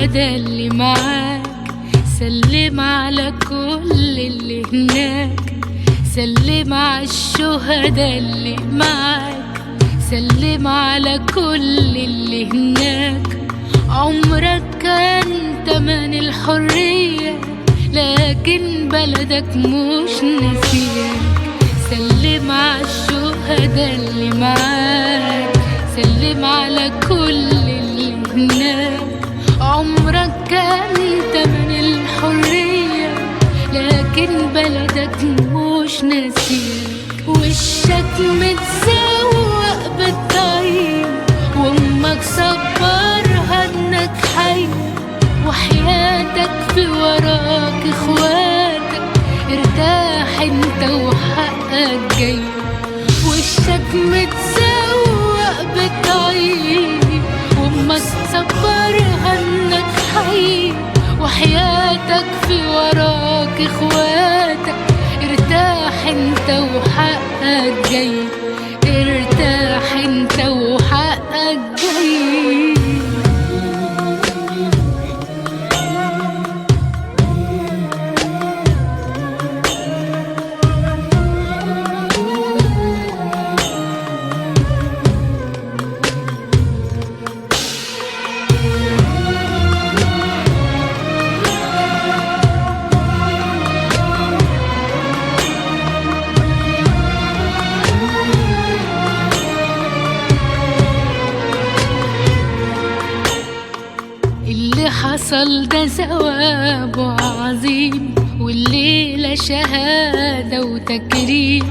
الشهداء اللي معاك، سلم على كل اللي هناك، سلم على الشهداء اللي معاك، سلم على كل اللي هناك. عمرك كان تمن الحرية، لكن بلدك مش ناسياك. سلم على الشهداء اللي معاك، سلم على كل اللي هناك. عمرك كان تمن الحرية، لكن بلدك مش ناسياك. وشك متزوق بالطيب، وامك صبرها انك حي، وحياتك في وراك اخواتك، ارتاح انت وحقك جاي. وشك متزوق بالطيب، وامك صبرها انك حي، وحياتك في وراك اخواتك، ارتاح انت وحقك جاي، ارتاح انت وحقك جاي. اللي حصل ده ثواب عظيم، والليلة شهادة وتكريم.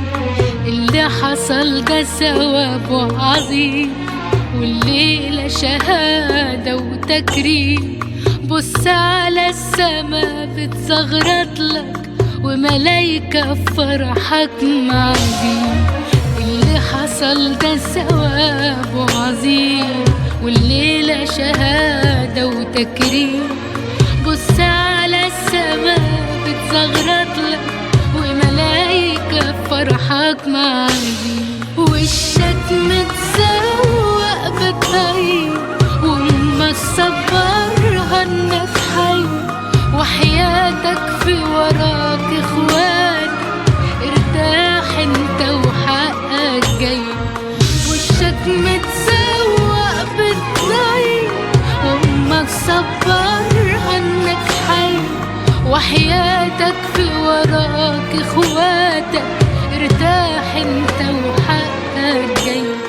اللي حصل ده ثواب عظيم، والليلة شهادة وتكريم. بص على السما بتزغرط لك، وملايكة في فرحك معزيم. اللي حصل ده ثواب عظيم، والليلة شهادة وتكريم. بص على السما بتزغرط لك، وملايكة في فرحك معزيم. وشك متزوق بالطيب، وامك صبرها انك حي، وحياتك في وراك اخواتك، ارتاح انت وحقك جاي. وشك متزوق بالطيب، وامك صبرها انك حي، وحياتك في وراك اخواتك، ارتاح انت وحقك جاي.